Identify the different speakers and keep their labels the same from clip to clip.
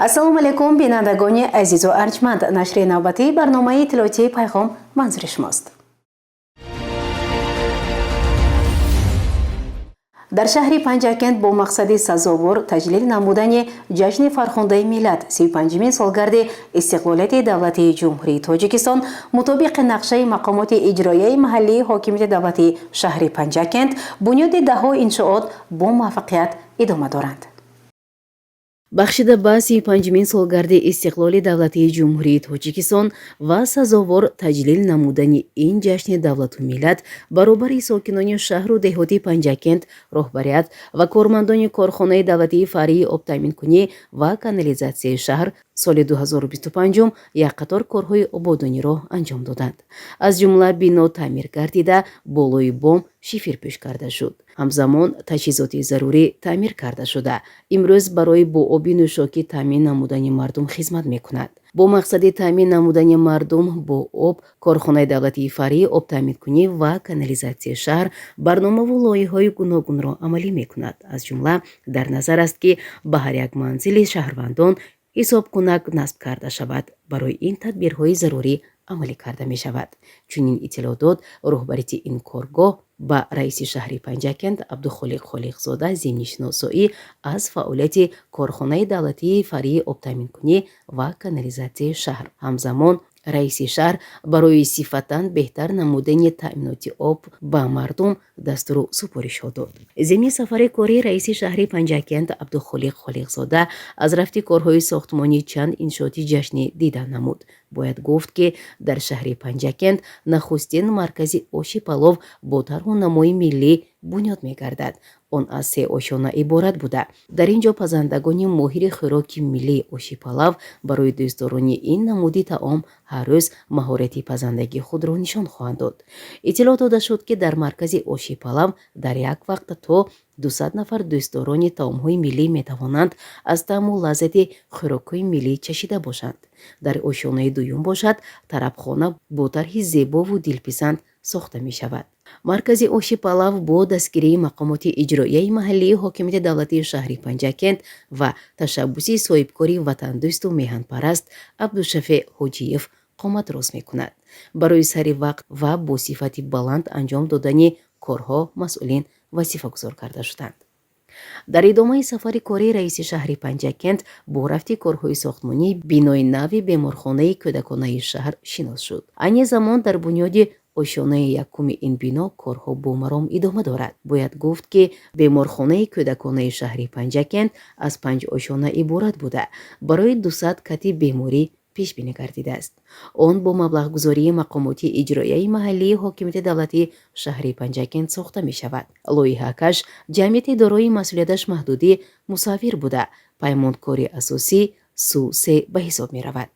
Speaker 1: Ассалому алайкум, бинандагони азизу арҷманд. Нашри навбатии барномаи иттилоотии «Пайғом» манзури шумост. Дар шаҳри Панҷакент бо мақсади сазовор таҷлил намудани ҷашни фархундаи миллат, 35-умин солгарди истиқлолияти давлатии Ҷумҳурии Тоҷикистон, мутобиқи нақшаи мақомоти иҷроияи маҳаллии ҳокимияти давлатии шаҳри Панҷакент бунёди даҳҳо иншоот бо муваффақият идома доранд. Бахшида ба 35-умин солгарди истиқлоли давлатии Ҷумҳурии Тоҷикистон ва сазовор таҷлил намудани ин ҷашни давлату миллат баробари сокинони шаҳру деҳоти Панҷакент, роҳбарият ва кормандони корхонаи давлатии фаръии обтаъминкунӣ ва канализатсияи шаҳр соли 2025 як қатор корҳои ободониро анҷом доданд. Аз ҷумла бино таъмир гардида, болои бом шиферпӯш карда шуд. Ҳамзамон таҷҳизоти зарурӣ таъмир карда шуда, имрӯз барои бо оби нӯшокӣ таъмин намудани мардум хизмат мекунад. Бо мақсади таъмин намудани мардум бо об корхонаи давлатии фаръии обтаъминкунӣ ва канализатсияи шаҳр барномаву лоиҳаҳои гуногунро амалӣ мекунад. Аз ҷумла дар назар аст, ки ба ҳар як манзили шаҳрвандон ҳисобкунак насб карда шавад. Барои ин тадбирҳои зарурӣ амалӣ карда мешавад. Чунин иттилоъ дод роҳбарияти ин коргоҳ ба раиси шаҳри Панҷакент Абдухолиқ Холиқзода зимни шиносоӣ аз фаъолияти корхонаи давлатии фаръии обтаъминкунӣ ва канализатсияи шаҳр. Ҳамзамон раиси шаҳр барои сифатан беҳтар намудани таъминоти об ба мардум дастуру супоришҳо дод. Зимни сафари кории раиси шаҳри Панҷакент Абдухолиқ Холиқзода аз рафти корҳои сохтмонии чанд иншооти ҷашнӣ дида намуд. Бояд гуфт, ки дар шаҳри Панҷакент нахустин маркази оши палов бо тарҳу намои миллӣ бунёд мегардад. Он аз се ошёна иборат буда, дар ин ҷо пазандагони моҳири хӯроки миллии оши палав барои дӯстдорони ин намуди таом ҳар рӯз маҳорати пазандагии худро нишон хоҳанд дод. Иттилоъ дода шуд, ки дар маркази оши палав дар як вақт то 200 нафар дӯстдорони таомҳои миллӣ метавонанд аз таъму лаззати хӯрокҳои миллӣ чашида бошанд. Дар ошёнаи дуюм бошад, тарабхона бо тарҳи зебову дилписанд сохта мешавад. Маркази оши палав бо дастгирии мақомоти иҷроияи маҳаллии ҳокимияти давлатии шаҳри Панҷакент ва ташаббуси соҳибкори ватандӯсту меҳанпараст Абдушафеъ Ҳоҷиев қомат рост мекунад. Барои сари вақт ва бо сифати баланд анҷом додани корҳо масъулин вазифагузор карда шуданд. Дар идомаи сафари кории раиси шаҳри Панҷакент бо рафти корҳои сохтмонии бинои нави беморхонаи кӯдаконаи шаҳр шинос шуд. Айни замон дар бунёди ошёнаи якуми ин бино корҳо бо маром идома дорад. Бояд гуфт, ки беморхонаи кӯдаконаи шаҳри Панҷакент аз панҷ ошёна иборат буда, барои 200 кати беморӣ пешбинӣ гардидааст. Он бо маблағгузории мақомоти иҷроияи маҳаллии ҳокимияти давлатии шаҳри Панҷакент сохта мешавад. Лоиҳакаш ҷамъияти дорои масъулияташ маҳдудӣ «Мусаввир» буда, паймонкори асосӣ Су-се ба ҳисоб меравад.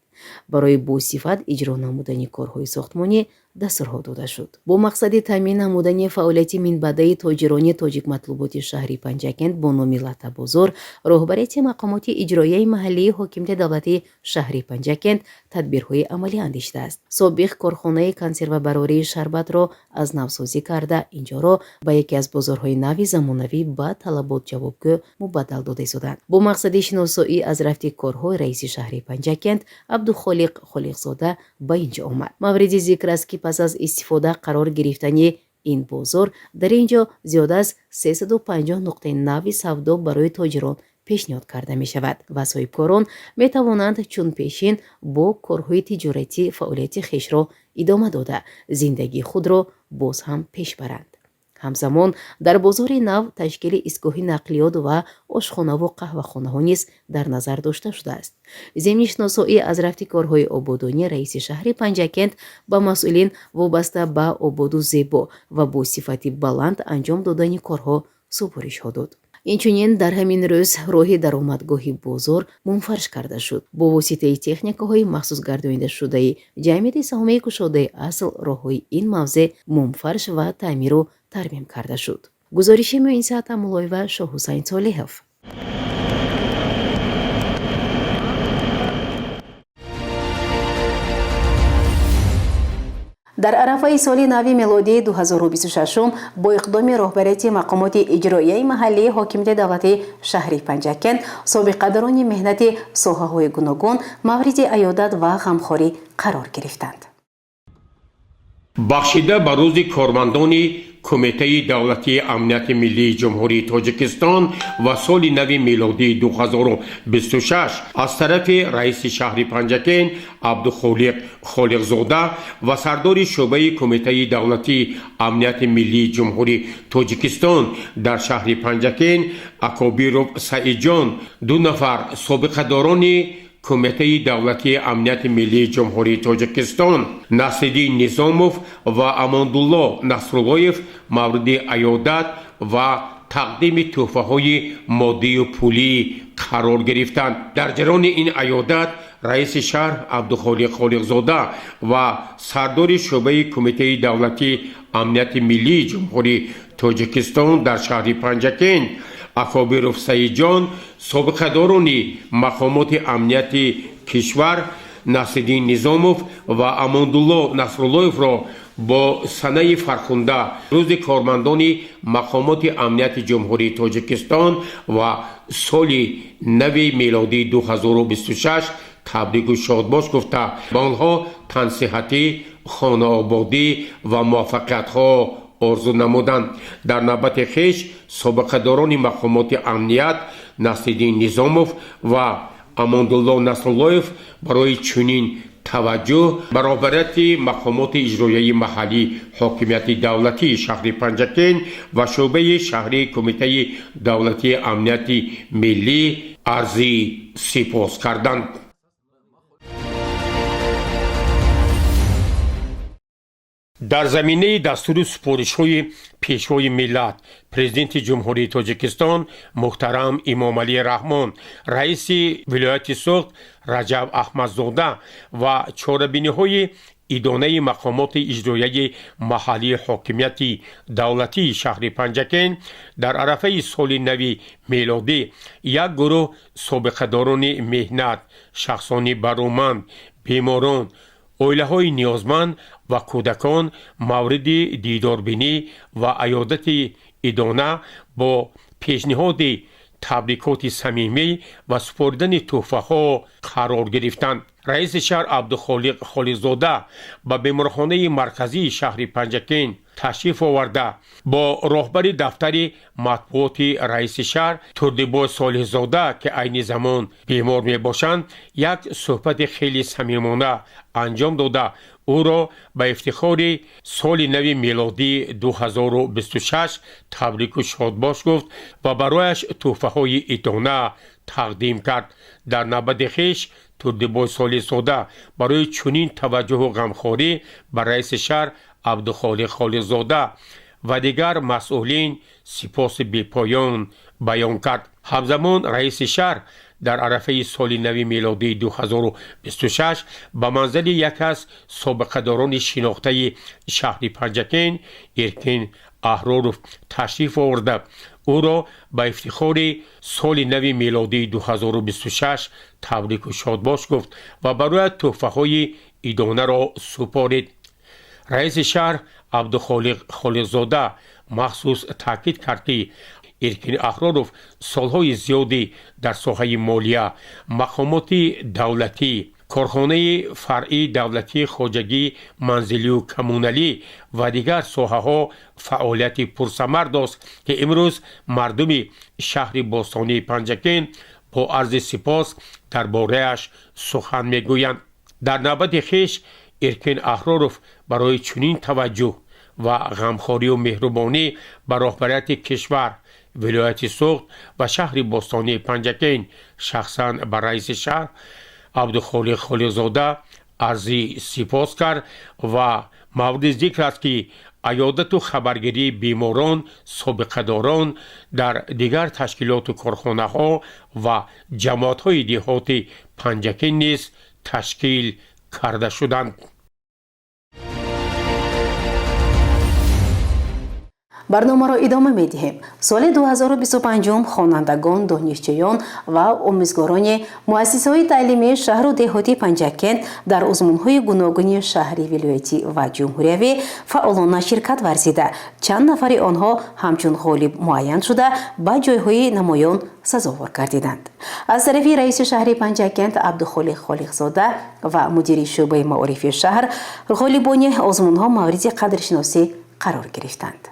Speaker 1: Барои босифат иҷро намудани корҳои сохтмонӣ дастурҳо дода шуд. Бо мақсади таъмин намудани фаъолияти минбаъдаи тоҷирони тоҷикматлуботи шаҳри Панҷакент бо номи «Латтабозор», роҳбарияти мақомоти иҷроияи маҳаллии ҳокимияти давлатии шаҳри Панҷакент тадбирҳои амалӣ андешидааст. Собиқ корхонаи консервабарории шарбатро аз навсозӣ карда, инҷоро ба яке аз бозорҳои нави замонавӣ ба талабот ҷавобгӯ мубаддал дода истоданд. Бо мақсади шиносоӣ аз рафти корҳо раиси шаҳри Панҷакент Абдухолиқ Холиқзода ба ин ҷо омад. Мавриди зикр аст, ки пас аз истифода қарор гирифтани ин бозор дар ин ҷо зиёда аз 350 нуқтаи нави савдо барои тоҷирон пешниҳод карда мешавад ва соҳибкорон метавонанд чун пешин бо корҳои тиҷоратӣ фаъолияти хешро идома дода, зиндагии худро боз ҳам пеш баранд. Ҳамзамон дар бозори нав ташкили истгоҳи нақлиёт ва ошхонаву қаҳвахонаҳо низ дар назар дошта шудааст. Зимни шиносоӣ аз рафти корҳои ободонӣ раиси шаҳри Панҷакент ба масъулин вобаста ба ободу зебо ва бо сифати баланд анҷом додани корҳо супоришҳо дод. Инчунин дар ҳамин рӯз роҳи даромадгоҳи бозор мумфарш карда шуд. Бо воситаи техникаҳои махсус гардонидашудаи ҷамъияти саҳомии кушодаи «Асл» роҳҳои ин мавзеъ мумфарш ва таъмиру тармим карда шуд. Гузориши Муинса Тамулоева, Шоҳҳусайн Солиҳов. Дар арафаи соли нави мелодии 2026 бо иқдоми роҳбарияти мақомоти иҷроияи маҳаллии ҳокимияти давлатии шаҳри Панҷакент собиқадорони меҳнати соҳаҳои гуногун мавриди аёдат ва ғамхорӣ қарор гирифтанд.
Speaker 2: Бахшида ба рӯзи кормандони Кумитаи давлатии амнияти миллии Ҷумҳурии Тоҷикистон ва соли нави мелодии 2026 аз тарафи раиси шаҳри Панҷакент Абдухолиқ Холиқзода ва сардори шӯъбаи Кумитаи давлатии амнияти миллии Ҷумҳурии Тоҷикистон дар шаҳри Панҷакент Акобиров Саидҷон ду нафар собиқадорони Кумитаи давлатии амнияти миллии Ҷумҳурии Тоҷикистон Насриддин Низомов ва Амондулло Насруллоев мавриди аёдат ва тақдими тӯҳфаҳои моддию пулӣ қарор гирифтанд. Дар ҷараёни ин аёдат раиси шаҳр Абдухолиқ Холиқзода ва сардори шӯъбаи Кумитаи давлатии амнияти миллии Ҷумҳурии Тоҷикистон дар шаҳри Панҷакент Акобиров Саидҷон собиқадорони мақомоти амнияти кишвар Насриддин Низомов ва Амондулло Насруллоевро бо санаи фархунда, рӯзи кормандони мақомоти амнияти Ҷумҳурии Тоҷикистон ва соли нави мелодии 2026 табрику шодбош гуфта, ба онҳо тансиҳатӣ, хонаободӣ ва муваффақиятҳо орзу намуданд. Дар навбати хеш собиқадорони мақомоти амният Насриддин Низомов ва Амондулло Насруллоев барои чунин таваҷҷӯҳ ба роҳбарияти мақомоти иҷроияи маҳаллии ҳокимияти давлатии шаҳри Панҷакент ва шӯъбаи шаҳрии Кумитаи давлатии амнияти миллӣ арзи сипос карданд. Дар заминаи дастуру супоришҳои Пешвои миллат, Президенти Ҷумҳурии Тоҷикистон муҳтарам Эмомалӣ Раҳмон, раиси вилояти Суғд Раҷаб Аҳмадзода ва чорабиниҳои идонаи мақомоти иҷроияи маҳаллии ҳокимияти давлатии шаҳри Панҷакент дар арафаи соли нави мелодӣ як гурӯҳ собиқадорони меҳнат, шахсони бароманд, беморон, оилаҳои ниёзманд ва кӯдакон мавриди дидорбинӣ ва аёдати идона бо пешниҳоди табрикоти самимӣ ва супоридани тӯҳфаҳо қарор гирифтанд. Раиси шаҳр Абдухолиқ Холиқзода ба беморхонаи марказии шаҳри Панҷакент ташриф оварда, бо роҳбари дафтари матбуоти раиси шаҳр Турдибой Солиҳзода, ки айни замон бемор мебошанд, як суҳбати хеле самимона анҷом дода, ӯро ба ифтихори соли нави мелодии 2026 табрику шодбош гуфт ва барояш тӯҳфаҳои идона тақдим кард. Дар навбати хеш Турдибой Солиҳзода барои чунин таваҷҷӯҳу ғамхорӣ ба раиси шаҳр Абдухолиқ Холиқзода ва дигар масъулин сипоси бепоён баён кард. Ҳамзамон раиси шаҳр дар арафаи соли нави мелодии 2026 ба манзили як аз собиқадорони шинохтаи шаҳри Панҷакент Эркин Аҳроров ташриф оварда, ӯро ба ифтихори соли нави мелодии 2026 табрику шодбош гуфт ва барои тӯҳфаҳои идонаро супорид. Раиси шаҳр Абдухолиқ Холиқзода махсус таъкид кард, ки Эркин Аҳроров солҳои зиёдӣ дар соҳаи молия, мақомоти давлатӣ, корхонаи фаръии давлатии хоҷагии манзилию коммуналӣ ва дигар соҳаҳо фаъолияти пурсамар дошт, ки имрӯз мардуми шаҳри бостонии Панҷакент бо арзи сипос дар бораяш сухан мегӯянд. Дар навбати хеш Эркин Аҳроров барои чунин таваҷҷӯҳ ва ғамхорию меҳрубонӣ ба роҳбарияти кишвар, вилояти Суғд ва шаҳри бостонии Панҷакент, шахсан ба раиси шаҳр Абдухолиқ Холиқзода арзи сипос кард ва мавриди зикр аст, ки аёдату хабаргирии беморон, собиқадорон дар дигар ташкилоту корхонаҳо ва ҷамоатҳои деҳоти Панҷакент низ ташкил карда шуданд.
Speaker 1: Барномаро идома медиҳем. Соли 2025 хонандагон, донишҷӯён ва омӯзгорони муассисаҳои таълимии шаҳру деҳоти Панҷакент дар озмунҳои гуногуни шаҳрӣ, вилоятӣ ва ҷумҳуриявӣ фаъолона ширкат варзида, чанд нафари онҳо ҳамчун ғолиб муайян шуда, ба ҷойҳои намоён сазовор гардиданд. Аз тарафи раиси шаҳри Панҷакент Абдухолиқ Холиқзода ва мудири шӯъбаи маорифи шаҳр ғолибони озмунҳо мавриди қадршиносӣ қарор гирифтанд.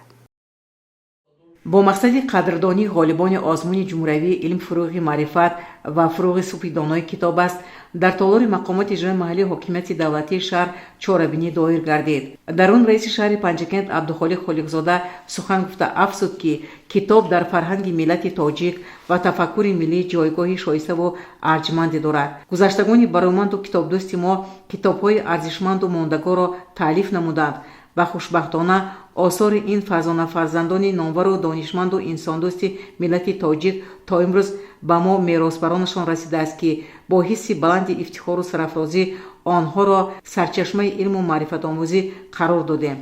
Speaker 3: Бо мақсади қадрдонии ғолибони озмуни ҷумҳуриявии «Илм фурӯғи маърифат ва фурӯғи субҳи донои китоб аст» дар толори мақомоти иҷрои маҳаллии ҳокимияти давлатии шаҳр чорабинӣ доир гардид. Дар он раиси шаҳри Панҷакент Абдухолиқ Холиқзода сухан гуфта афзуд, ки китоб дар фарҳанги миллати тоҷик ва тафаккури миллӣ ҷойгоҳи шоиставу арҷманде дорад. Гузаштагони бароманду китобдӯсти мо китобҳои арзишманду мондагорро таълиф намуданд ва хушбахтона осори ин фарзона фарзандони номвару донишманду инсондӯсти миллати тоҷик то имрӯз ба мо меросбаронашон расидааст, ки бо ҳисси баланди ифтихору сарафрозӣ онҳоро сарчашмаи илму маърифатомӯзӣ қарор додем.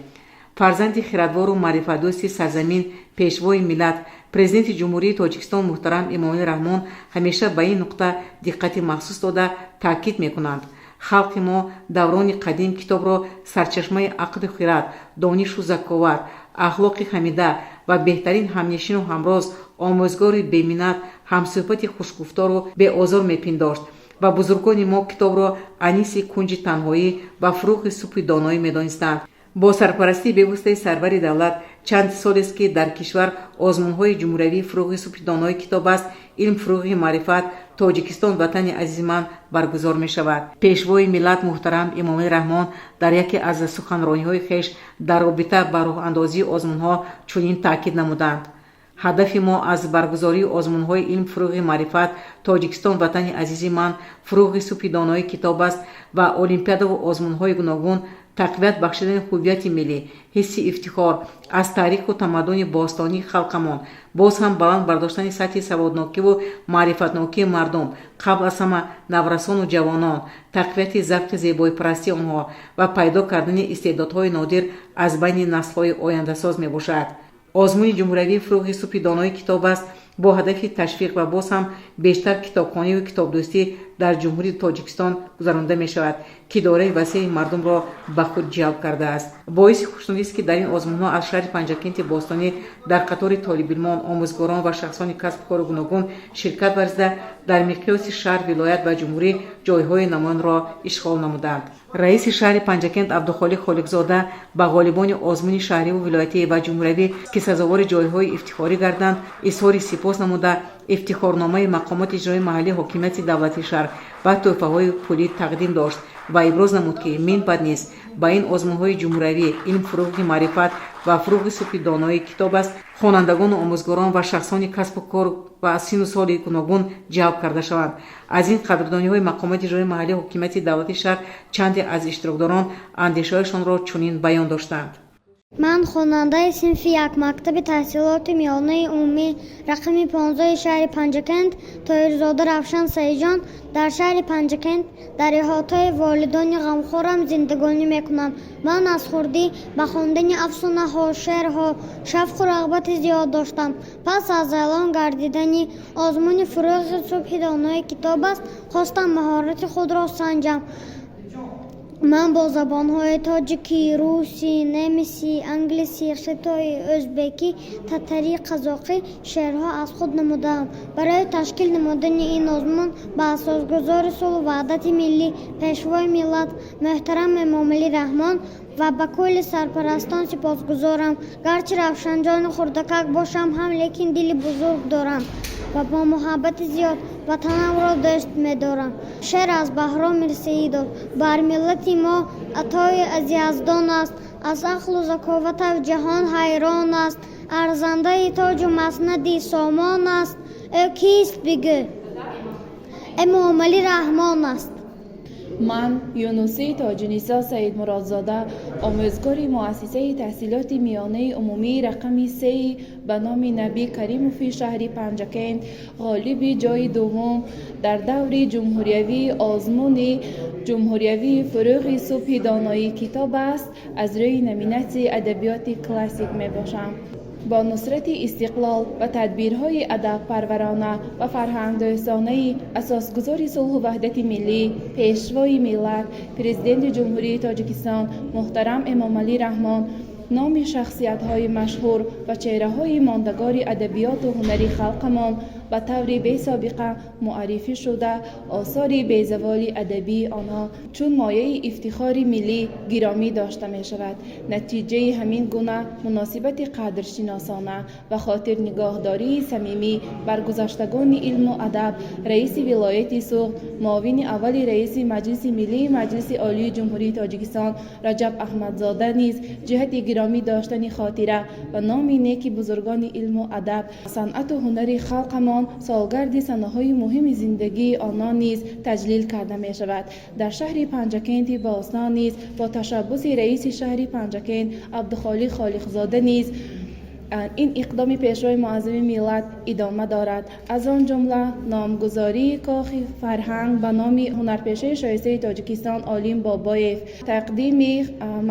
Speaker 3: Фарзанди хирадвору маърифатдӯсти сарзамин, пешвои миллат, Президенти Ҷумҳурии Тоҷикистон муҳтарам Эмомалӣ Раҳмон ҳамеша ба ин нуқта диққати махсус дода таъкид мекунанд. Халқи мо даврони қадим китобро сарчашмаи ақлу хирад, донишу заковат, ахлоқи ҳамида ва беҳтарин ҳамнишину ҳамроз, омӯзгори беминнат, ҳамсӯҳбати хушгуфтору беозор мепиндошт ва бузургони мо китобро аниси кунҷи танҳоӣ ва фурӯғи субҳи доноӣ медонистанд. Бо сарпарастии бевоситаи сарвари давлат чанд солест, ки дар кишвар озмунҳои ҷумҳуриявии «Фурӯғи субҳи донои китоб аст», «Илм фурӯғи маърифат», «Тоҷикистон ватани азизи ман» баргузор мешавад. Пешвои миллат муҳтарам Эмомалӣ Раҳмон дар яке аз суханрониҳои хеш дар робита ба роҳандозии озмунҳо чунин таъкид намуданд: «Ҳадафи мо аз баргузории озмунҳои «Илм фурӯғи маърифат», «Тоҷикистон ватани азизи ман», «Фурӯғи субҳи донои китоб аст» ва олимпиадаву озмунҳои гуногун тақвият бахшидани ҳуввияти миллӣ, ҳисси ифтихор аз таъриху тамаддуни бостонии халқамон, боз ҳам баланд бардоштани сатҳи саводнокиву маърифатнокии мардум, қабл аз ҳама наврасону ҷавонон, тақвияти завқи зебоипарастии онҳо ва пайдо кардани истеъдодҳои нодир аз байни наслҳои ояндасоз мебошад. Озмуни ҷумҳуриявии «Фурӯғи субҳи донои китоб аст» бо ҳадафи ташвиқ ва боз ҳам бештар китобхониву китобдӯстӣ дар Ҷумҳурии Тоҷикистон гузаронида мешавад, ки доираи васеи мардумро ба худ ҷалб кардааст. Боиси хушнудист, ки дар ин озмунҳо аз шаҳри Панҷакенти бостонӣ дар қатори толибилмон, омӯзгорон ва шахсони касбу кори гуногун ширкат варзида, дар миқёси шаҳр, вилоят ва ҷумҳурӣ ҷойҳои намоёнро ишғол намуданд. Раиси шаҳри Панҷакент Абдухолиқ Холиқзода ба ғолибони озмуни шаҳриву вилоятӣ ва ҷумҳуриявӣ, ки сазовори ҷойҳои ифтихорӣ гарданд, изҳори сипос намуда, ифтихорномаи мақомоти иҷрои маҳаллии ҳокимияти давлатии шаҳр ва тӯҳфаҳои пулӣ тақдим дошт ва иброз намуд, ки минбаъд низ ба ин озмунҳои ҷумҳуриявӣ «Илм фурӯғи маърифат» ва «Фурӯғи субҳи доноии китоб аст» хонандагону омӯзгорон ва шахсони касбу кор ва сину соли гуногун ҷалб карда шаванд. Аз ин қадрдониҳои мақомоти иҷрои маҳаллии ҳокимияти давлатии шаҳр чанде аз иштирокдорон андешаҳояшонро чунин баён доштанд:
Speaker 4: Ман хонандаи синфи як мактаби таҳсилоти миёнаи умумӣ рақами 15-и шаҳри Панҷакент Тоирзода Равшан Саидҷон дар шаҳри Панҷакент дар иҳотаи волидони ғамхорам зиндагонӣ мекунам. Ман аз хурдӣ ба хондани афсонаҳо, шеърҳо шавқу рағбати зиёд доштам. Пас аз эълон гардидани озмуни «Фурӯғи субҳи донои китоб аст», хостам маҳорати худро санҷам. Ман бо забонҳои тоҷикӣ, русӣ, немисӣ, англисӣ, хитоӣ, ӯзбекӣ, татарӣ, қазоқӣ шеърҳо аз худ намудаам. Барои ташкил намудани ин озмун ба асосгузори сулҳу ваҳдати миллӣ, Пешвои миллат муҳтарам Эмомалӣ Раҳмон ва ба кулли сарпарастон сипосгузорам. Гарчи Равшанҷони хурдакак бошам ҳам, лекин дили бузург дорам ва бо муҳаббати зиёд ватанамро дӯст медорам. Шеър аз Баҳром Мирсаидов: Бар миллати мо атои аз Яздон аст, аз ақлу заковаташ ҷаҳон ҳайрон аст, арзандаи тоҷу маснади сомон аст. Ӯ кист, бигӯ? Эмомалӣ Раҳмон аст.
Speaker 5: Ман Юнусӣ Тоҷинисо Саидмуродзода, омӯзгори муассисаи таҳсилоти миёнаи умумии рақами сеи ба номи Набӣ Каримови шаҳри Панҷакент, ғолиби ҷойи дуввум дар даври ҷумҳуриявии озмуни ҷумҳуриявии «Фурӯғи субҳи доноии китоб аст» аз рӯи номинатсияи адабиёти классик мебошам. Бо нусрати истиқлол ва тадбирҳои адабпарварона ва фарҳангдӯстонаи асосгузори сулҳу ваҳдати миллӣ, Пешвои миллат, Президенти Ҷумҳурии Тоҷикистон муҳтарам Эмомалӣ Раҳмон, номи шахсиятҳои машҳур ва чеҳраҳои мондагори адабиёту ҳунари халқамон ба таври бесобиқа муаррифӣ шуда, осори безаволи адабии онҳо чун мояи ифтихори миллӣ гиромӣ дошта мешавад. Натиҷаи ҳамин гуна муносибати қадршиносона ва хотирнигоҳдории самимӣ бар гузаштагони илму адаб, раиси вилояти Суғд, муовини аввали раиси Маҷлиси Миллии Маҷлиси Олии Ҷумҳурии Тоҷикистон Раҷаб Аҳмадзода низ ҷиҳати гиромӣ доштани хотира ва номи неки бузургони илму адаб, санъату ҳунари халқамон, солгарди санаҳои муҳими зиндагии онон низ таҷлил карда мешавад. Дар шаҳри Панҷакенти бостон низ бо ташаббуси раиси шаҳри Панҷакент Абдухолиқ Холиқзода низ ин иқдоми Пешвои муаззами миллат идома дорад. Аз он ҷумла номгузории кохи фарҳанг ба номи ҳунарпешаи шоистаи Тоҷикистон Олим Бобоев, тақдими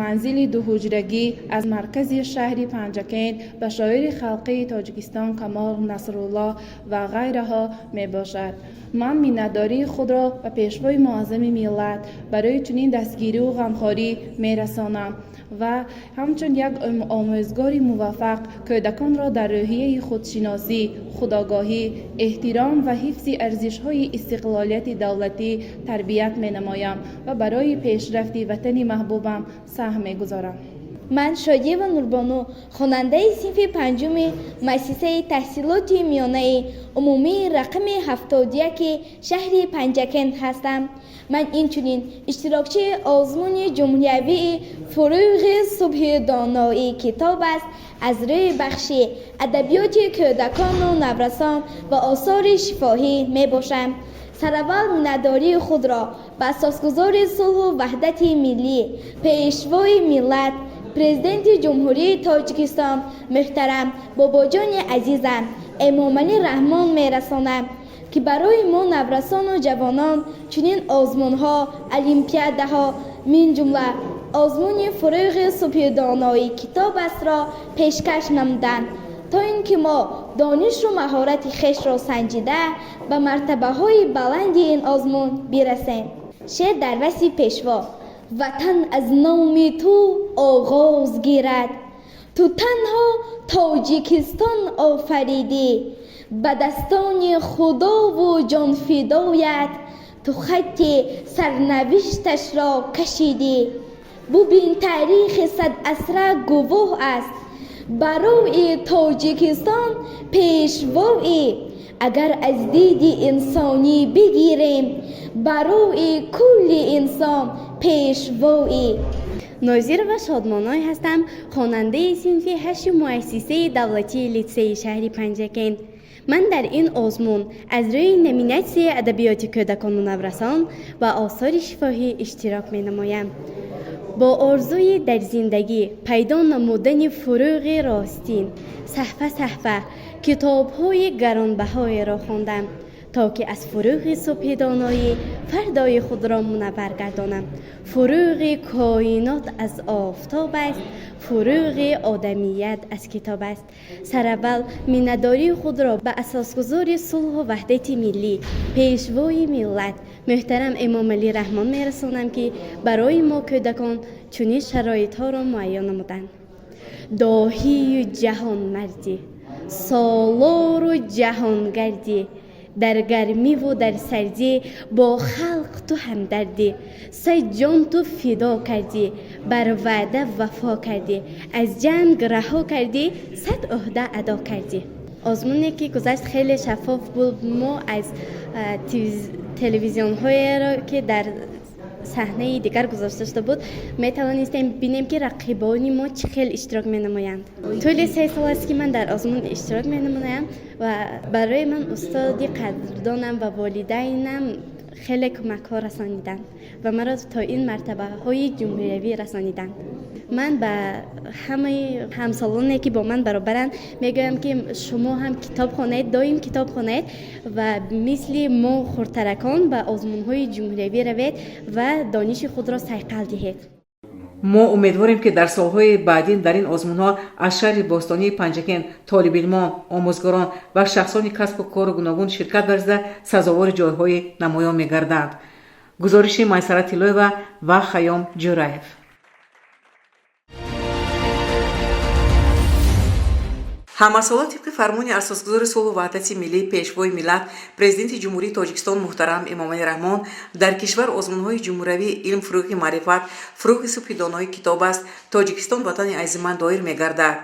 Speaker 5: манзили дуҳуҷрагӣ аз маркази шаҳри Панҷакент ба шоири халқии Тоҷикистон Камол Насруллоҳ ва ғайраҳо мебошад. Ман миннатдории худро ба Пешвои муаззами миллат барои чунин дастгирию ғамхорӣ мерасонам ва ҳамчун як омӯзгори муваффақ кӯдаконро дар рӯҳияи худшиносӣ, худогоҳӣ, эҳтиром ва ҳифзи арзишҳои истиқлолияти давлатӣ тарбият менамоям ва барои пешрафти ватани маҳбубам саҳм мегузорам.
Speaker 6: Ман Шодиева Нурбону, хонандаи синфи панҷуми муассисаи таҳсилоти миёнаи умумии рақами 71-и шаҳри Панҷакент ҳастам. Ман инчунин иштирокчии озмуни ҷумҳуриявии «Фурӯғи субҳи доноӣ китоб аст» аз рӯи бахши адабиёти кӯдакону наврасон ва осори шифоҳӣ мебошам. Сараввал миннатдории худро ба асосгузори сулҳу ваҳдати миллӣ, Пешвои миллат, Президенти Ҷумҳурии Тоҷикистон муҳтарам бобоҷони азизам Эмомалӣ Раҳмон мерасонам, ки барои мо наврасону ҷавонон чунин озмунҳо, олимпиадаҳо, минҷумла озмуни «Фурӯғи субҳи доноӣ китоб астро» пешкаш намуданд, то ин ки мо донишу маҳорати хешро санҷида, ба мартабаҳои баланди ин озмун бирасем. Шеър дар васфи Пешво: Ватан аз номи ту оғоз гирад, ту танҳо Тоҷикистон офаридӣ, ба дастони худову ҷонфидоят ту хатти сарнавишташро кашидӣ. Бубин, таърихи садасра гувоҳ аст, барои Тоҷикистон пешвоӣ. Агар аз диди инсонӣ бигирем, барои кулли инсон пешвоӣ.
Speaker 7: Нозирова Шодмоной ҳастам, хонандаи синфи ҳашти муассисаи давлатии литсейи шаҳри Панҷакент. Ман дар ин озмун аз рӯи номинатсияи адабиёти кӯдакону наврасон ва осори шифоҳӣ иштирок менамоям. Бо орзуи дар зиндагӣ пайдо намудани фурӯғи ростин, саҳфа саҳфа китобҳои гаронбаҳоеро хондам, то ки аз фурӯғи субҳи доноӣ фардои худро мунаввар гардонам. Фурӯғи коинот аз офтоб аст, фурӯғи одамият аз китоб аст. Сараввал миннатдории худро ба асосгузори сулҳу ваҳдати миллӣ, Пешвои миллат муҳтарам Эмомалӣ Раҳмон мерасонам, ки барои мо кӯдакон чунин шароитҳоро муайян намуданд. Доҳию ҷаҳонмардӣ, солору ҷаҳонгардӣ, дар гармиву дар сардӣ бо халқ ту ҳамдардӣ, сад ҷон ту фидо кардӣ, бар ваъда вафо кардӣ, аз ҷанг раҳо кардӣ, сад ӯҳда адо кардӣ. Озмуне ки гузашт, хеле шаффоф буд. Мо аз телевизионҳоеро, ки дар саҳнаи дигар гузошта шуда буд, метавонистем бинем, ки рақибони мо чӣ хел иштирок менамоянд. Тӯли 3 сол аст, ки ман дар озмун иштирок менамоям ва барои ман устоди қадрдонам ва волидайнам хеле кӯмакҳо расониданд ва маро то ин мартабаҳои ҷумҳуриявӣ расониданд. Ман ба ҳамаи ҳамсолоне, ки бо ман баробаранд, мегӯям, ки шумо ҳам китоб хонед, доим китоб хонед ва мисли мо хурдтаракон ба озмунҳои ҷумҳуриявӣ равед ва дониши худро сайқал диҳед.
Speaker 3: Мо умедворем, ки дар солҳои баъдин дар ин озмунҳо аз шаҳри бостонии Панҷакент толибилмон, омӯзгорон ва шахсони касбу кору гуногун ширкат варзида, сазовори ҷойҳои намоён мегарданд. Гузориши Майсара Тиллоева ва Хайём Ҷӯраев. Ҳамасола тибқи фармони асосгузори сулҳу ваҳдати миллӣ, Пешвои миллат, Президенти Ҷумҳурии Тоҷикистон муҳтарам Эмомалӣ Раҳмон дар кишвар озмунҳои ҷумҳуриявии илм, фурӯғи маърифат, фурӯғи субҳи донои китоб аст, Тоҷикистон ватани азизи ман доир мегардад.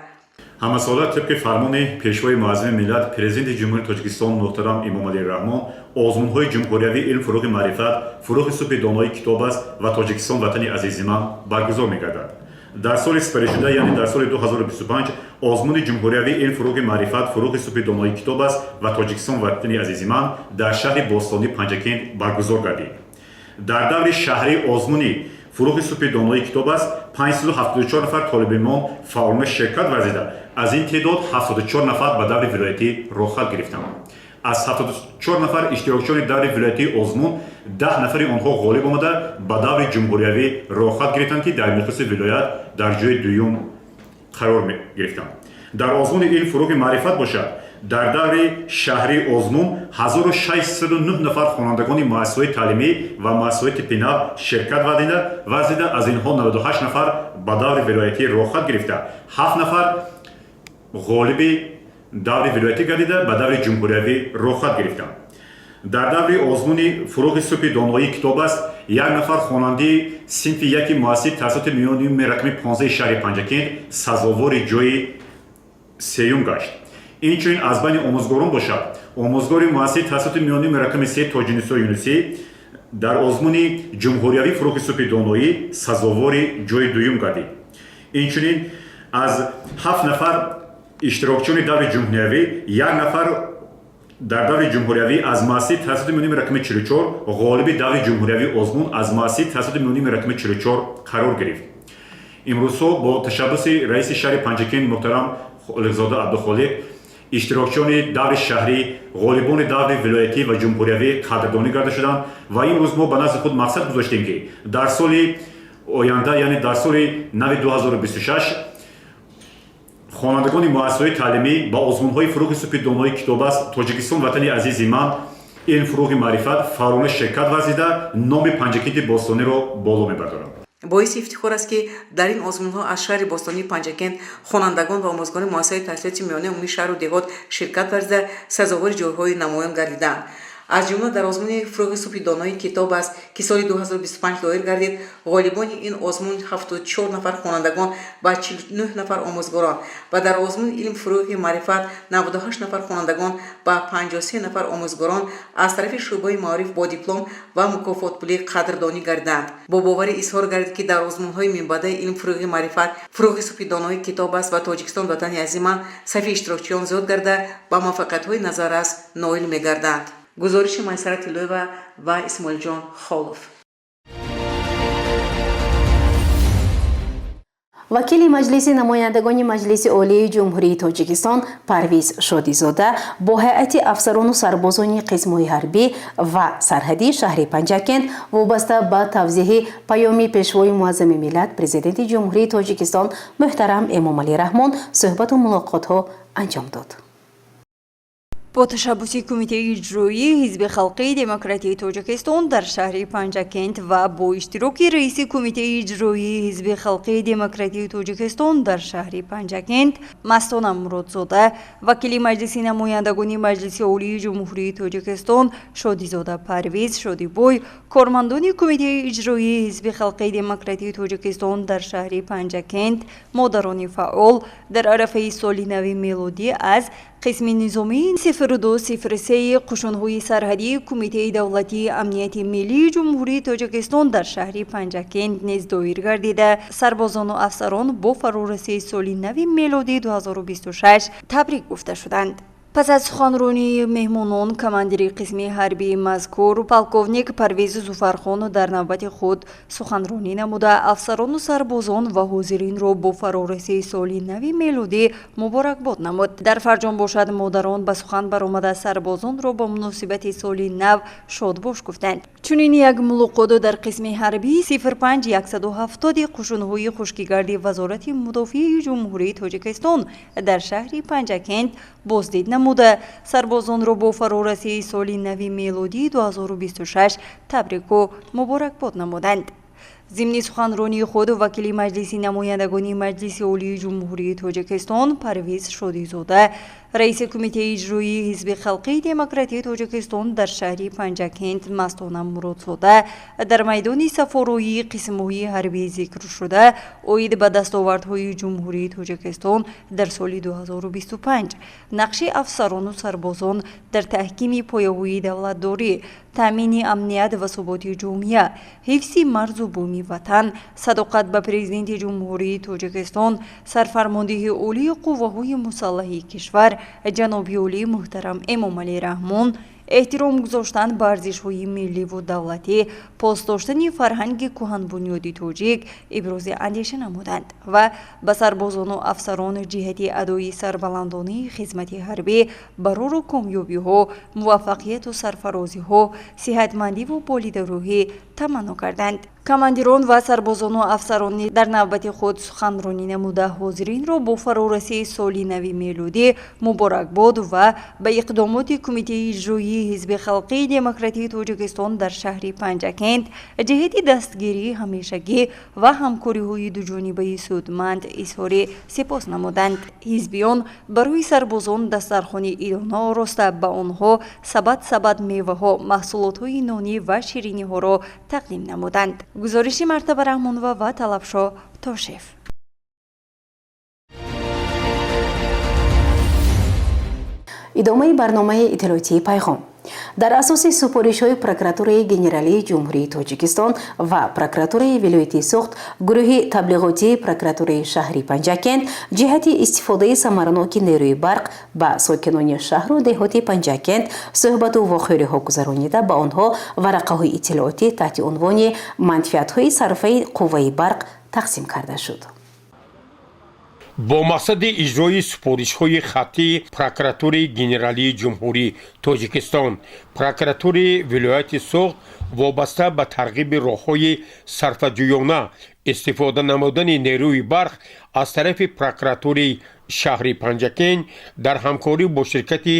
Speaker 8: Ҳамасола тибқи фармони Пешвои муаззами миллат, Президенти Ҷумҳурии Тоҷикистон муҳтарам Эмомалӣ Раҳмон озмунҳои ҷумҳуриявии илм, фурӯғи маърифат, фурӯғи субҳи донои китоб аст ва Тоҷикистон ватани азизи ман баргузор мегардад. Дар соли сипаришуда, яъне дар соли 2025, озмуни ҷумҳуриявии илм, фурӯғи маърифат, фурӯғи субҳи донои китоб аст ва Тоҷикистон ватани азизи ман дар шаҳри бостонии Панҷакент баргузор гардид. Дар даври шаҳрии озмуни фурӯғи субҳи донои китоб аст 574 нафар толибилмон фаъолона ширкат варзида, аз ин теъдод 74 нафар ба даври вилоятӣ роҳхат гирифтанд. Аз 74 нафар иштирокчиёни даври вилоятии озмун 10 нафари онҳо ғолиб омада, ба даври ҷумҳуриявӣ роҳхат гирифтанд, ки дар миқёси вилоят дар ҷои дуюм қарор гирифтанд. Дар озмуни илм, фурӯғи маърифат бошад, дар даври шаҳрии озмун 1609 нафар хонандагони муассисаҳои таълимӣ ва муассисаҳои типи нав ширкат варзида, аз инҳо 98 нафар ба даври вилоятӣ роҳхат гирифта, 7 нафар ғолиби даври вилоятӣ гардида, ба даври ҷумҳуриявӣ роҳхат гирифтанд. Дар даври озмуни фурӯғи субҳи доноии китоб аст як нафар хонандаи синфи яки муассисаи таҳсилоти миёнаи рақами 15 шаҳри Панҷакент сазовори ҷои сеюм гашт. Инчунин аз байни омӯзгорон бошад, омӯзгори муассисаи таҳсилоти миёнаи рақами 3 Тоҷинисо Юнусӣ дар озмуни ҷумҳуриявӣ фурӯғи субҳи доноӣ сазовори ҷои дуюм гардид. Инчунин аз 7 нафар иштирокчиёни даври ҷумҳуриявӣ як нафар дар даври ҷумҳуриявӣ аз муассисаи таҳсилоти миёнаи рақами 44 ғолиби даври ҷумҳуриявии озмун аз муассисаи таҳсилоти миёнаи рақами 44 қарор гирифт. Имрӯзҳо бо ташаббуси раиси шаҳри Панҷакент муҳтарам Холиқзода Абдухолиқ иштирокчиёни даври шаҳрӣ, ғолибони даври вилоятӣ ва ҷумҳуриявӣ қадрдонӣ карда шуданд ва имрӯз мо ба назди худ мақсад гузоштем, ки дар соли оянда, яъне дар соли нави 2026, хонандагони муассисаҳои таълимӣ ба озмунҳои фурӯғи субҳи донои китоб аст, Тоҷикистон ватани азизи ман, илм, фурӯғи маърифат фаъолона ширкат варзида, номи Панҷакенти бостониро боло мебардоранд.
Speaker 3: Боиси ифтихор аст, ки дар ин озмунҳо аз шаҳри бостонии Панҷакент хонандагон ва омӯзгорони муассисаи таҳсилоти миёнаи умумии шаҳру деҳот ширкат варзида, сазовори ҷойҳои намоён гардиданд. Аз ҷумла дар озмуни фурӯғи субҳи донои китоб аст, ки соли 2025 доир гардид, ғолибони ин озмун 74 нафар хонандагон ва 49 нафар омӯзгорон ва дар озмуни илм, фурӯғи маърифат 98 нафар хонандагон ва 53 нафар омӯзгорон аз тарафи шӯъбаи маориф бо диплом ва мукофотпулӣ қадрдонӣ гардиданд. Бо боварӣ изҳор гардид, ки дар озмунҳои минбаъдаи илм, фурӯғи маърифат, фурӯғи субҳи донои китоб аст ва Тоҷикистон ватани азизи ман сафи иштирокчиён зиёд гарда, ба муваффақиятҳои назаррас ноил мегарданд. Гузориши Майсара Тиллоева ва Исмоилҷон Холов.
Speaker 1: Вакили Маҷлиси намояндагони Маҷлиси Олии Ҷумҳурии Тоҷикистон Парвиз Шодизода бо ҳайати афсарону сарбозони қисмҳои ҳарбӣ ва сарҳадии шаҳри Панҷакент вобаста ба тавзеҳи паёми Пешвои муаззами миллат, Президенти Ҷумҳурии Тоҷикистон муҳтарам Эмомалӣ Раҳмон суҳбату мулоқотҳо анҷом дод.
Speaker 9: Бо ташаббуси Кумитаи иҷроии Ҳизби халқии демократии Тоҷикистон дар шаҳри Панҷакент ва бо иштироки раиси Кумитаи иҷроии Ҳизби халқии демократии Тоҷикистон дар шаҳри Панҷакент Мастона Муродзода, вакили Маҷлиси намояндагони Маҷлиси Олии Ҷумҳурии Тоҷикистон Шодизода Парвиз Шодибой, кормандони Кумитаи иҷроии Ҳизби халқии демократии Тоҷикистон дар шаҳри Панҷакент, модарони фаъол дар арафаи соли нави мелодӣ аз қисми низомии 0203 қушунҳои сарҳадии Кумитаи давлатии амнияти миллии Ҷумҳурии Тоҷикистон дар шаҳри Панҷакент низ доир гардида, сарбозону афсарон бо фарорасии соли нави мелодии 2026 табрик гуфта шуданд. Пас аз суханронии меҳмонон, командири қисми ҳарбии мазкур полковник Парвиз Зуфархонов дар навбати худ суханронӣ намуда, афсарону сарбозон ва ҳозиринро бо фарорасии соли нави мелодӣ муборакбод намуд. Дар фарҷом бошад, модарон ба сухан баромада, сарбозонро бо муносибати соли нав шодбош гуфтанд. Чунин як мулоқоту дар қисми ҳарбии 05170 қушунҳои хушкигарди Вазорати мудофиаи Ҷумҳурии Тоҷикистон дар шаҳри Панҷакент боздид намуда, сарбозонро бо фарорасии соли нави мелодии 2026 табрику муборакбод намуданд. Зимни суханронии худ вакили Маҷлиси намояндагони Маҷлиси Олии Ҷумҳурии Тоҷикистон Парвиз Шодизода, раиси Кумитаи иҷроии Ҳизби Халқии Демократии Тоҷикистон дар шаҳри Панҷакент Мастона Муродзода дар майдони сафороии қисмҳои ҳарбии зикршуда оид ба дастовардҳои Ҷумҳурии Тоҷикистон дар соли 2025, нақши афсарону сарбозон дар таҳкими пояҳои давлатдорӣ, таъмини амният ва суботи ҷомеа, ҳифзи марзу буми ватан, садоқат ба Президенти Ҷумҳурии Тоҷикистон, сарфармондеҳи олии қувваҳои мусаллаҳи кишвар ҷаноби олии муҳтарам Эмомалӣ Раҳмон, эҳтиром гузоштан ба арзишҳои милливу давлатӣ, пос доштани фарҳанги кӯҳанбунёди тоҷик ибрози андеша намуданд ва ба сарбозону афсарон ҷиҳати адои сарбаландонаи хизмати ҳарбӣ барору комёбиҳо, муваффақияту сарфарозиҳо, сиҳатмандиву болидарӯҳӣ таманно карданд. Командирон ва сарбозону афсарони дар навбати худ суханронӣ намуда, ҳозиринро бо фарорасии соли нави мелодӣ муборакбод ва ба иқдомоти Кумитаи иҷроии Ҳизби Халқии Демократии Тоҷикистон дар шаҳри Панҷакент ҷиҳати дастгирии ҳамешагӣ ва ҳамкориҳои дуҷонибаи судманд изҳори сипос намуданд. Ҳизбиён барои сарбозон дастархони идона ороста, ба онҳо сабад сабад меваҳо, маҳсулотҳои нонӣ ва шириниҳоро тақдим намуданд. Гузориши Мартаба Раҳмонова ва Талабшо Тошев.
Speaker 1: Идомаи барномаи иттилоотии «Пайғом». Дар асоси супоришҳои Прокуратураи Генералии Ҷумҳурии Тоҷикистон ва Прокуратураи вилояти Суғд, гурӯҳи таблиғотии прокуратураи шаҳри Панҷакент ҷиҳати истифодаи самараноки нерӯи барқ ба сокинони шаҳру деҳоти Панҷакент суҳбату вохӯриҳо гузаронида, ба онҳо варақаҳои иттилоотӣ таҳти унвони «Манфиатҳои сарфаи қувваи барқ» тақсим карда шуд.
Speaker 2: Бо мақсади иҷрои супоришҳои хаттии Прокуратураи Генералии Ҷумҳурии Тоҷикистон, Прокуратураи вилояти Суғд вобаста ба тарғиби роҳҳои сарфаҷӯёна истифода намудани нерӯи барқ аз тарафи прокуратураи шаҳри Панҷакент дар ҳамкорӣ бо ширкати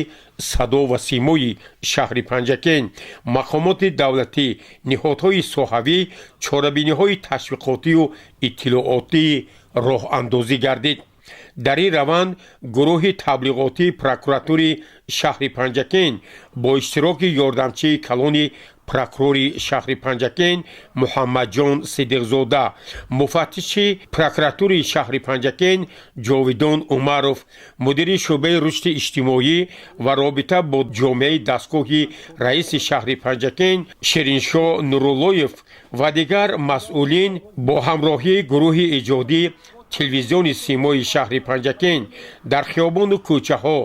Speaker 2: «Садо ва симои» шаҳри Панҷакент, мақомоти давлатӣ, ниҳодҳои соҳавӣ чорабиниҳои ташвиқотию иттилоотӣ роҳандозӣ гардид. Дар ин раванд гурӯҳи таблиғотии прокуратури шаҳри Панҷакент бо иштироки ёрдамчии калони прокурори шаҳри Панҷакент Муҳаммадҷон Сидиқзода, муфаттиши прокуратури шаҳри Панҷакент Ҷовидон Умаров, мудири шӯъбаи рушди иҷтимоӣ ва робита бо ҷомеаи дастгоҳи раиси шаҳри Панҷакент Шириншоҳ Нуруллоев ва дигар масъулин бо ҳамроҳии гурӯҳи эҷодӣ телевизиони «Симои» шаҳри Панҷакент дар хиёбону кӯчаҳо,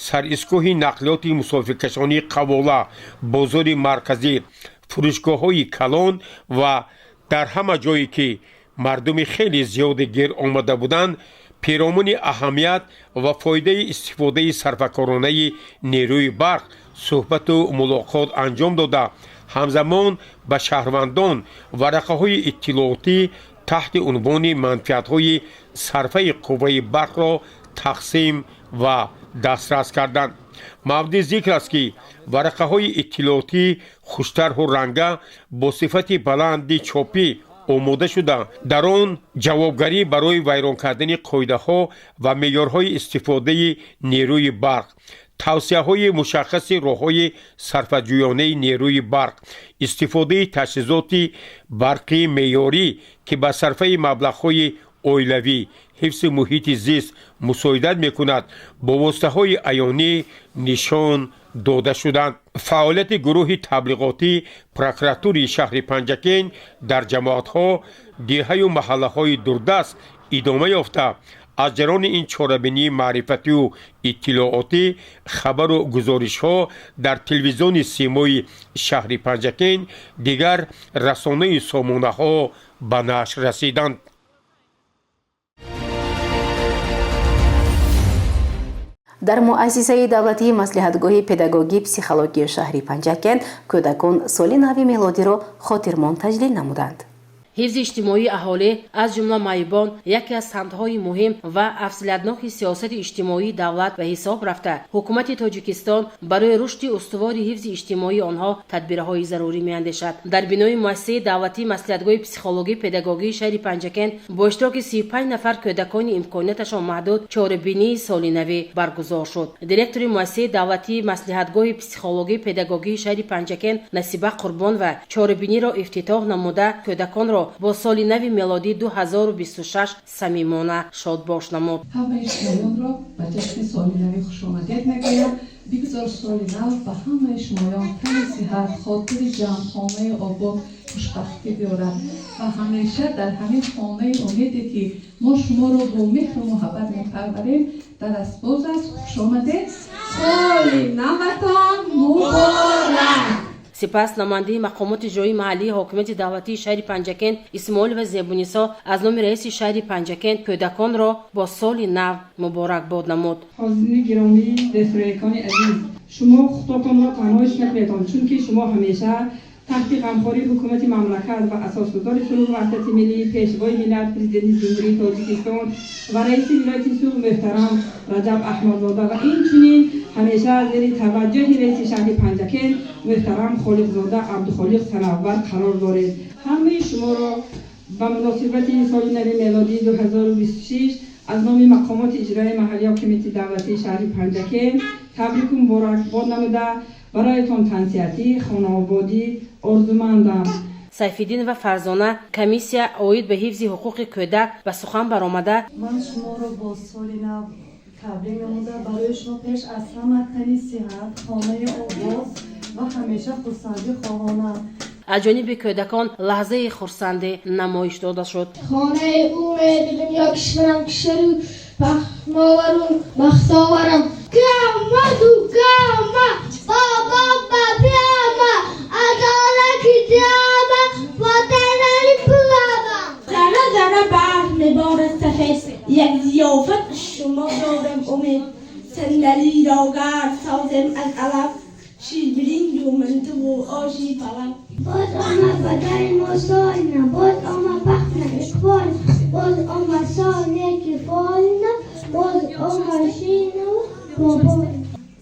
Speaker 2: саристгоҳи нақлиёти мусофиркашонии Қавола, бозори марказӣ, фурӯшгоҳҳои калон ва дар ҳама ҷое ки мардуми хеле зиёде гир омада буданд, перомуни аҳамият ва фоидаи истифодаи сарфакоронаи нерӯи барқ суҳбату мулоқот анҷом дода, ҳамзамон ба шаҳрвандон варақаҳои иттилоотӣ таҳти унвони «Манфиатҳои сарфаи қувваи барқро» тақсим ва дастрас карданд. Мавриди зикр аст, ки варақаҳои иттилоотӣ хуштарҳу ранга бо сифати баланди чопӣ омода шуда, дар он ҷавобгарӣ барои вайрон кардани қоидаҳо ва меъёрҳои истифодаи нерӯи барқ, тавсияҳои мушаххаси роҳҳои сарфаҷӯёнаи нерӯи барқ, истифодаи таҷҳизоти барқии меъёрӣ, ки ба сарфаи маблағҳои оилавӣ, ҳифзи муҳити зист мусоидат мекунад, бо воситаҳои аёнӣ нишон дода шуданд. Фаъолияти гурӯҳи таблиғотӣ прокуратури шаҳри Панҷакент дар ҷамоатҳо, деҳаю маҳаллаҳои дурдаст идома ёфта, Аз ҷараёни ин чорабинии маърифатию иттилоотӣ хабару гузоришҳо дар телевизиони Симои шаҳри Панҷакент, дигар расонаи сомонаҳо ба нашр расиданд.
Speaker 1: Дар муассисаи давлатии маслиҳатгоҳи педагогӣ психологии шаҳри Панҷакент кӯдакон соли нави мелодиро хотирмон таҷлил намуданд.
Speaker 10: Ҳифзи иҷтимоии аҳолӣ, аз ҷумла маъюбон, яке аз самтҳои муҳим ва афзалиятноки сиёсати иҷтимоии давлат ба ҳисоб рафта, ҳукумати Тоҷикистон барои рушди устувори ҳифзи иҷтимоии онҳо тадбирҳои зарурӣ меандешад. Дар бинои муассисаи давлатии маслиҳатгоҳи психологӣ педагогии шаҳри Панҷакент бо иштироки 35 нафар кӯдакони имконияташон маҳдуд чорабинии соли навӣ баргузор шуд. Директори муассисаи давлатии маслиҳатгоҳи психологӣ педагогии шаҳри Панҷакент Насиба Қурбонова чорабиниро ифтитоҳ намуда, кӯдаконро бо соли нави мелодии 2026 самимона шодбош намуд.
Speaker 11: Ҳамаи шумоёнро ба ҷашни соли нави хушомадед мегӯям. Бигзор соли нав ба ҳамаи шумоён тани сиҳат, хотири ҷамъ, хонаи обод, хушбахтӣ биёрад ва ҳамеша дар ҳамин хонаи умеде, ки мо шуморо бо меҳру муҳаббат мепарварем, дар асбоз аст. Хушомадед, соли наватон муборак!
Speaker 10: Сипас намояндаи мақомоти ҷойи маҳаллии ҳокимияти давлатии шаҳри Панҷакент Исмоилова Зебунисо аз номи раиси шаҳри Панҷакент кӯдаконро бо соли нав муборакбод намуд.
Speaker 12: Ҳозирини гиромӣ, дастурекони азиз, шумо худтонро танҳо ҳис накунедон, чунки шумо ҳамеша таҳти ғамхории ҳукумати мамлакат ва асосгузори сулҳу ваҳдати миллӣ, Пешвои миллат, Президенти Ҷумҳурии Тоҷикистон ва раиси вилояти Суғд муҳтарам Раҷаб Аҳмадзода ва инчунин ҳамеша зери таваҷҷӯҳи раиси шаҳри Панҷакент муҳтарам Холиқзода Абдухолиқ Санавбар қарор доред. Ҳамаи шуморо ба муносибати соли нави мелодии 2026 аз номи мақомоти иҷроияи маҳаллии ҳокимияти давлатии шаҳри Панҷакент табрику муборакбод намуда, бароятон тансиҳатӣ, хонаободӣ орзумандам.
Speaker 10: Сайфиддинова Фарзона, комиссия оид ба ҳифзи ҳуқуқи кӯдак, ба сухан баромада:
Speaker 13: Ман шуморо бо соли нав табрик намуда, барои шумо пеш аз ҳама тани сиҳат, хонаи обод ва ҳамеша хурсандӣ хоҳонам.
Speaker 10: Аз ҷониби кӯдакон лаҳзаи хурсандӣ намоиш дода шуд.
Speaker 14: Хонаи умеди дунё, кишварам, кишвару пахновару бахтоварам. Камаду кама бобо бабиама адолати диама ватанали пулама.
Speaker 6: Зарра зарра барф меборад сафед, як зиёфат шумо дорам умед. Сандалиро гард созем аз алаф, ширбиринҷу мантуву оши палав.
Speaker 4: Боз омад ба дари мо соли нав, боз омад бахт нав, иқбол, боз омад сол неки фоли нав, боз омад ширинаву бобо.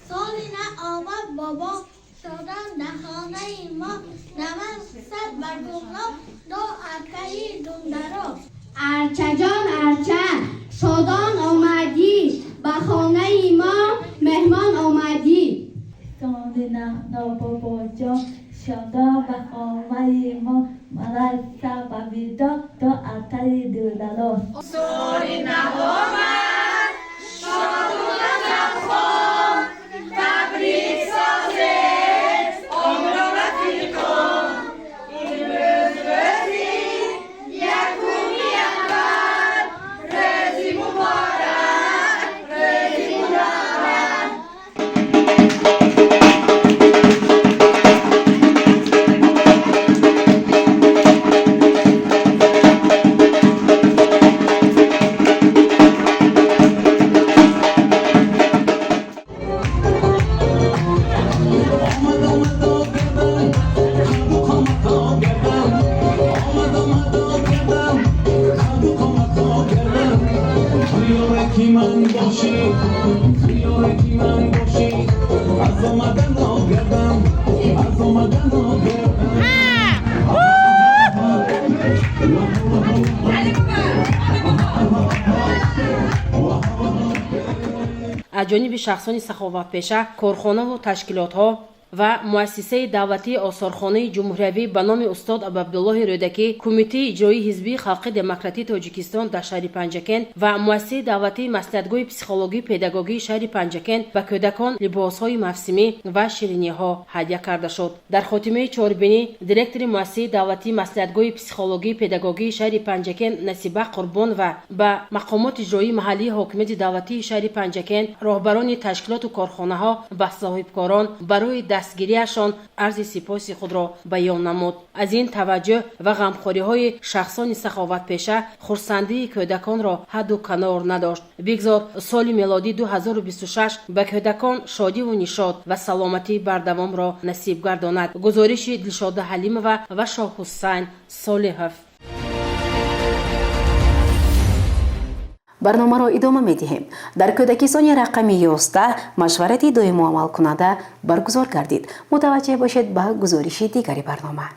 Speaker 14: Соли нав омад, бобо шодан дар хонаи мо, наман сад бар гулноб до аркаи дундаро.
Speaker 4: Арчаҷон, арча, шодон омадӣ, ба хонаи мо меҳмон омадӣ.
Speaker 15: Соли нав бобоҷон, шодон ба хонаи мо, малайса ба видо до артаи дурдароз.
Speaker 16: Соли нав омад, шоду лаззатхон, табрик созед онро рафиқон. Имрӯз рӯзи якуми январ, рӯзи муборак, рӯзи мунаввар.
Speaker 10: Аз ҷониби шахсони саховатпеша, корхонаву ташкилотҳо Ва Муассисаи давлатии осорхонаи ҷумҳуриявӣ ба номи устод Абуабдуллоҳи Рӯдакӣ, Кумитаи иҷроии Ҳизби халқи демократии Тоҷикистон дар шаҳри Панҷакент ва Муассисаи давлатии маслиҳатгоҳи психологию педагогии шаҳри Панҷакент ба кӯдакон либосҳои мавсимӣ ва шириниҳо ҳадя карда шуд. Дар хотимаи чорбинӣ директори Муассисаи давлатии маслиҳатгоҳи психологию педагогии шаҳри Панҷакент Насиба Қурбонова ба мақомоти иҷроии маҳаллии ҳокимияти давлатии шаҳри Панҷакент, роҳбарони ташкилоту корхонаҳо ва соҳибкорон барои дастгириашон арзи сипоси худро баён намуд. Аз ин таваҷҷӯҳ ва ғамхориҳои шахсони саховатпеша хурсандии кӯдаконро ҳадду канор надошт. Бигзор соли мелодӣ 2026 ба кӯдакон шодиву нишот ва саломатии бардавомро насиб гардонад. Гузориши Дилшода Ҳалимова ва Шоҳҳусайн Солиҳов.
Speaker 1: Барномаро идома медиҳем. Дар кӯдакистони рақами 11 машварати доимо амалкунанда баргузор гардид. Мутаваҷҷеҳ бошед ба гузориши дигари барнома.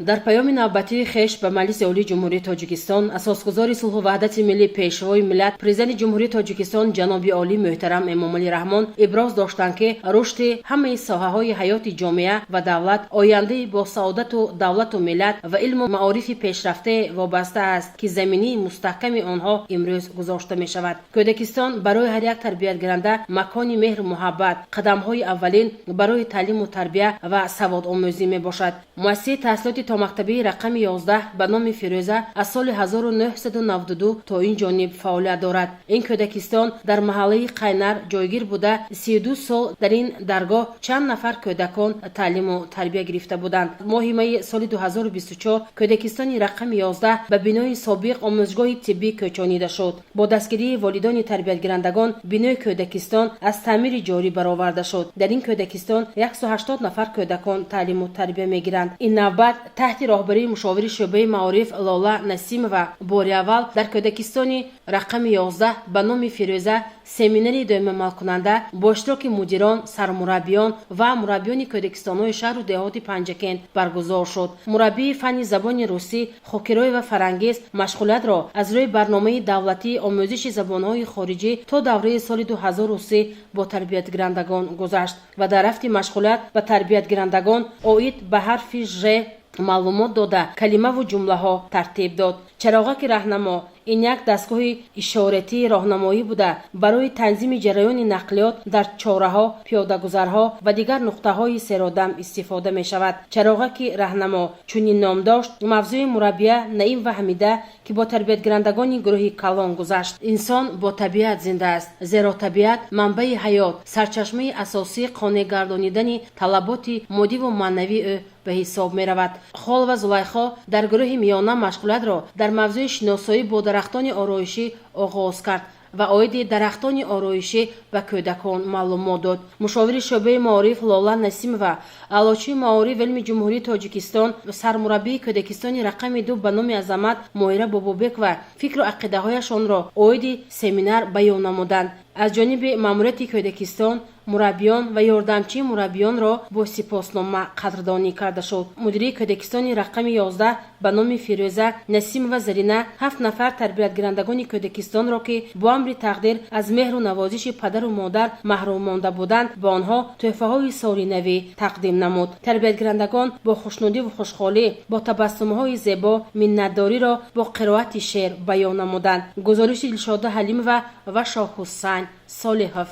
Speaker 10: Дар паёми навбатии хеш ба Маҷлиси Олии Ҷумҳурии Тоҷикистон асосгузори сулҳу ваҳдати миллӣ, Пешвои миллат, Президенти Ҷумҳурии Тоҷикистон ҷаноби олӣ муҳтарам Эмомалӣ Раҳмон иброз доштанд, ки рушди ҳамаи соҳаҳои ҳаёти ҷомеа ва давлат, ояндаи босаодату давлату миллат ва илму маорифи пешрафтае вобаста аст, ки заминии мустаҳками онҳо имрӯз гузошта мешавад. Кӯдакистон барои ҳар як тарбиятгиранда макони меҳру муҳаббат, қадамҳои аввалин барои таълиму тарбия ва саводомӯзӣ мебошад. Муассисаи таҳсилоти томактабии рақами 11 ба номи Фирӯза аз соли 1992 то ин ҷониб фаъолият дорад. Ин кӯдакистон дар маҳаллаи Қайнар ҷойгир буда, 32 сол дар ин даргоҳ чанд нафар кӯдакон таълиму тарбия гирифта буданд. Моҳи майи соли 2024 кӯдакистони рақами 11 ба бинои собиқ омӯзгоҳи тиббӣ кӯчонида шуд. Бо дастгирии волидони тарбиятгирандагон бинои кӯдакистон аз таъмири ҷорӣ бароварда шуд. Дар ин кӯдакистон 180 нафар кӯдакон таълиму тарбия мегиранд. Ин навбат таҳти роҳбарии мушовири шӯъбаи маориф Лола Насимова бори аввал дар кӯдакистони рақами 11 ба номи Фирӯза семинари доимамалкунанда бо иштироки мудирон, сармураббиён ва мураббиёни кӯдакистонҳои шаҳру деҳоти Панҷакент баргузор шуд. Мураббии фанни забони русӣ Хокироева Фарангиз машғулиятро аз рӯи барномаи давлатии омӯзиши забонҳои хориҷӣ то давраи соли 2003 бо тарбиятгирандагон гузашт ва дар рафти машғулият ба тарбиятгирандагон оид ба ҳарфи ж маълумот дода, калимаву ҷумлаҳо тартиб дод. Чароғаки раҳнамо ин як дастгоҳи ишоратии роҳнамоӣ буда, барои танзими ҷараёни нақлиёт дар чораҳо, пиёдагузарҳо ва дигар нуқтаҳои серодам истифода мешавад. Чароғаки раҳнамо чунин ном дошт мавзӯи мураббия Наим ва Ҳамида, ки бо тарбиятгирандагони гурӯҳи калон гузашт. Инсон бо табиат зинда аст, зеро табиат манбаи ҳаёт, сарчашмаи асосии қонеъ гардонидани талаботи моддиву маънавии ӯ ба ҳисоб меравад. Хол ва Зулайхо дар гурӯҳи миёна машғулиятро дар мавзӯи шиносоӣ бо дарахтони ороишӣ оғоз кард ва оиди дарахтони ороишӣ ба кӯдакон маълумот дод. Мушовири шӯъбаи маориф Лола Насимова, аълочии маориф илми Ҷумҳурии Тоҷикистон, сармураббии кӯдакистони рақами 2 ба номи Азамат Моира Бобобекова фикру ақидаҳояшонро оиди семинар баён намуданд. Аз ҷониби маъмурияти кӯдакистон мураббиён ва ёрдамчии мураббиёнро бо сипоснома қадрдонӣ карда шуд. Мудирии кӯдакистони рақами 11 ба номи Фирӯза Насимова Зарина 7 нафар тарбиятгирандагони кӯдакистонро, ки бо амри тақдир аз меҳру навозиши падару модар маҳрум монда буданд, ба онҳо тӯҳфаҳои соли навӣ тақдим намуд. Тарбиятгирандагон бо хушнудиву хушҳолӣ, бо табассумҳои зебо миннатдориро бо қироати шеър баён намуданд. Гузориши Дилшода Ҳалимова ва Шоҳҳусайн Солиҳов.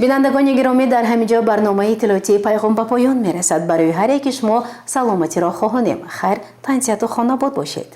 Speaker 1: Бинандагони гиромӣ, дар ҳамин ҷо барномаи иттилоотии Пайғом ба поён мерасад. Барои ҳар яки шумо саломатиро хоҳонем. Хайр, тансиҳату хонобод бошед.